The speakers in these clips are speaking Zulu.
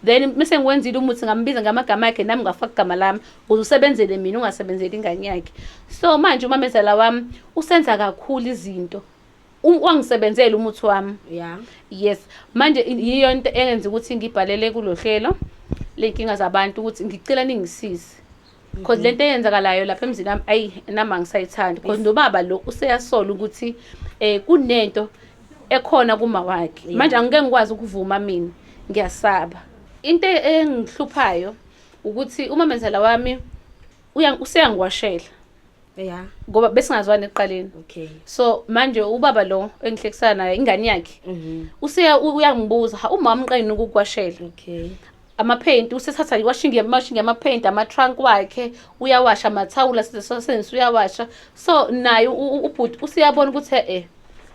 Then mese ngiwenzile umuthi, ngambiza ngamagama akhe, nami ngafaka igama lami ukuze usebenzele mina, ungasebenzeli ingane yakhe. So manje umamezala wami usenza kakhulu izinto. Wangisebenzela umuthi wami. Yes, manje yiyo into engenza ukuthi ngibhalele kulo hlelo ley'nkinga zabantu ukuthi ngicela ningisize, because lento eyenzakalayo lapha emzini wami, ayi, nami angisayithandi, because nobaba lo useyasola ukuthi kunento ekhona kuma wakhe. Manje angike ngikwazi ukuvuma, mina ngiyasaba. Into engihluphayo ukuthi umamezala wami useyangiwashela ngoba besingazwani ekuqaleni. So manje ubaba lo engihlekisana naye, ingane yakhe, useya uyangibuza, "Ha, umama uqeni ukukwashela?" Amaphenti usethatha i-washing washing amaphenti, ama-trunk wakhe uyawasha, amathawula sesebenzisa uyawasha. So naye ubhuti useyabona ukuthi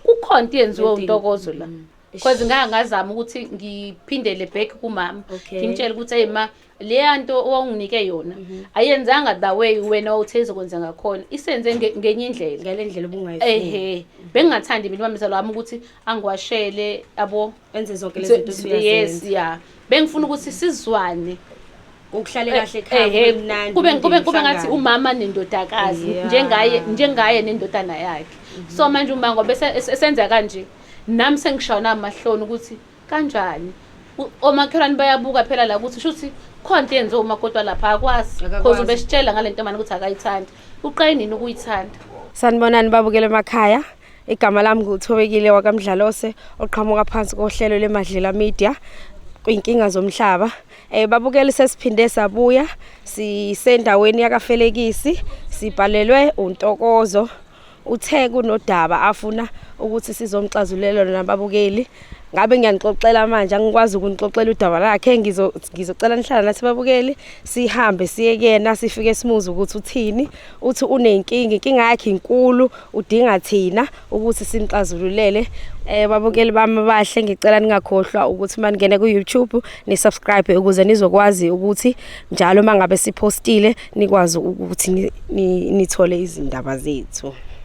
kukhona into yenziwe uNtokozo la, because ngake ngazama ukuthi ngiphindele back kumama, ngimtshele ukuthi, "Hey ma, leya nto owawunginike yona ayenzanga the way wena wawuthe izokwenza ngakhona, isenze ngenye indlela." Ngale ndlela obungayifuni. Ehe, bengingathandi mina umamezala wami ukuthi angiwashele abo Enze zonke lezi zinto. Yes, yeah, bengifuna ukuthi sizwane. Ukuhlale kahle ekhaya, kube mnandi, kube umndeni kube ngathi uhlangane. Umama nendodakazi, njengaye nendodana yakhe. So manje uma ngoba esenza kanje, nami sengishaya namahloni ukuthi kanjani. Omakhelwane bayabuka phela la ukuthi shuthi khona into yenziwe umakoti lapha, akwazi because Akakwazi. Ubesitshela ngale nto manje ukuthi akayithandi. Uqale nini ukuyithanda? Sanibonani babukele emakhaya. Igama lami nguThobekile wakaMdlalose, oqhamuka phansi kohlelo leMadlela Media kwinkinga zomhlaba. Babukeli, sesiphinde sabuya, sisendaweni yakaFelekisi, sibhalelwe uNtokozo. Uthe kunodaba afuna ukuthi sizomxazululela nababukeli. Ngabe ngiyanixoxela manje, angikwazi ukunixoxela udaba lakhe. Ngizocela nihlala nathi babukeli, sihambe siye kuyena, sifike simuze ukuthi uthini. Uthi unenkinga, inkinga yakhe inkulu, udinga thina ukuthi simxazululele. Babukeli bami abahle, ngicela ningakhohlwa ukuthi maningene ku YouTube ni subscribe ukuze nizokwazi ukuthi njalo mangabe sipostile nikwazi ukuthi nithole izindaba zethu.